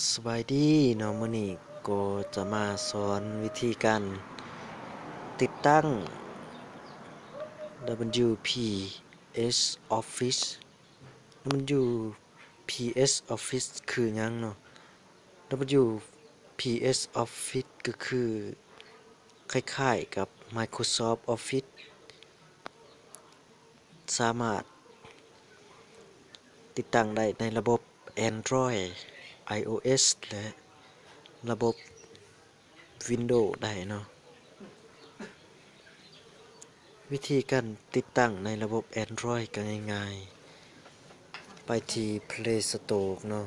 ສະບາຍດີເນາະ, ມື້ນີ້ກໍຈະມາສອນວິທີການຕິດຕັ້ງ WPS Office. WPS Office ຄືຫຍັງເນາະ? WPS Office ກໍຄືຄ້າຍໆກັບ Microsoft Office ສາມາດຕິດຕັ້ງໄດ້ໃນລະບົບ Android, iOS ແລະ ລະບົບ Windows ໄດ້ເນາະ. ວິທີການຕິດຕັ້ງໃນລະບົບ Android ກໍງ່າຍໆ, ໄປທີ່ Play Store ເນາະ,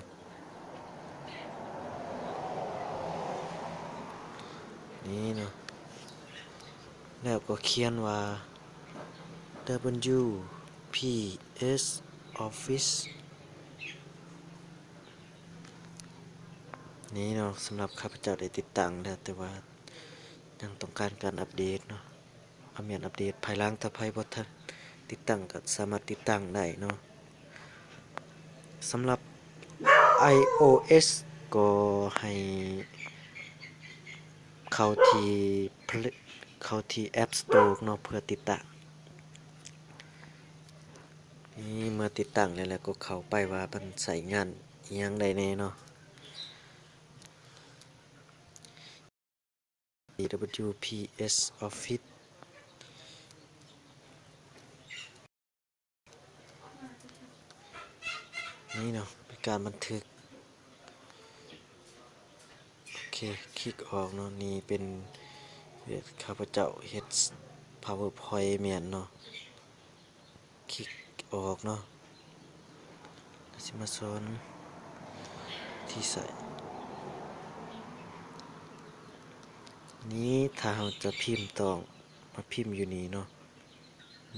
ນີ້ເນາະ, ແລ້ວກໍຂຽນວ່າ WPS Office ນີ້ເນາະ. ສຳລັບຂ້າພະເຈົ້າໄດ້ຕິດຕັ້ງແລ້ວ, ແຕ່ວ່າຍັງຕ້ອງການການອັບເດດເນາະ. ອາ ແມ່ນອັບເດດພາຍຫຼັງ, ຖ້າໃຜບໍ່ທັນຕິດຕັ້ງກໍສາມາດຕິດຕັ້ງໄດ້ເນາະ. ສຳລັບ iOS ກໍໃຫ້ເຂົ້າທີ່ Play- ເຂົ້າທີ່ App Store ເນາະ ເພື່ອຕິດຕັ້ງ. ນີ້ເມື່ອຕິດຕັ້ງແລ້ວ ແລ້ວກໍເຂົ້າໄປວ່າມັນໃຊ້ງານອີ່ຫຍັງໄດ້ແດ່ເນາະ. WPS Office ນີ້ເນາະ ເປັນການບັນທຶກ. ໂອເຄ, ຄລິກອອກເນາະ. ນີ້ເປັນ ຂ້າພະເຈົ້າເຮັດ PowerPoint ແມ່ນເນາະ. ຄລິກອອກເນາະ, ແລ້ວຊິມາສອນທີ່ໃສ່. ນີ້ຖ້າເຮົາຈະພິມ ຕ້ອງມາພິມຢູ່ນີ້ເນາະ,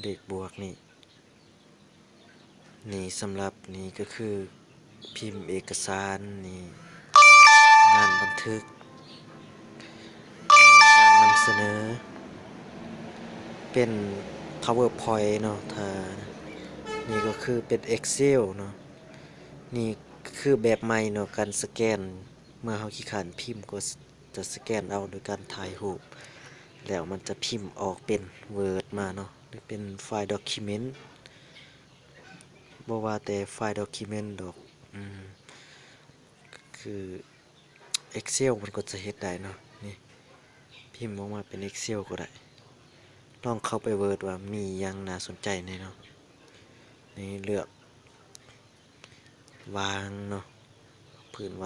ເລກບວກນີ້. ນີ້ສຳລັບ ນີ້ກໍຄືພິມເອກະສານ, ນີ້ງານບັນທຶກ, ງານນຳສະເໜີເປັນ PowerPoint ເນາະ, ຖ້າ ນີ້ກໍຄືເປັນ Excel ເນາະ. ນີ້ຄືແບບໃໝ່ເນາະ ການສະແກນ, ເມື່ອເຮົາຂີ້ຄ້ານພິມກໍຈະສະແກນເອົາໂດຍການຖ່າຍຮູບ ແລ້ວມັນຈະພິມອອກເປັນ Word ມາເນາະ ຫຼືເປັນໄຟລ໌ Document. ບໍ່ວ່າແຕ່ໄຟລ໌ Document ດອກ, ອືມ ຄື Excel ມັນກໍຈະເຮັດໄດ້ເນາະ. ນີ້ ພິມອອກມາເປັນ Excel ກໍໄດ້. ລອງເຂົ້າໄປ Word ວ່າມີຫຍັງໜ້າສົນໃຈແດ່ເນາະ. ນີ້ເລືອກວາງເນາະ, ພື້ນວາງ.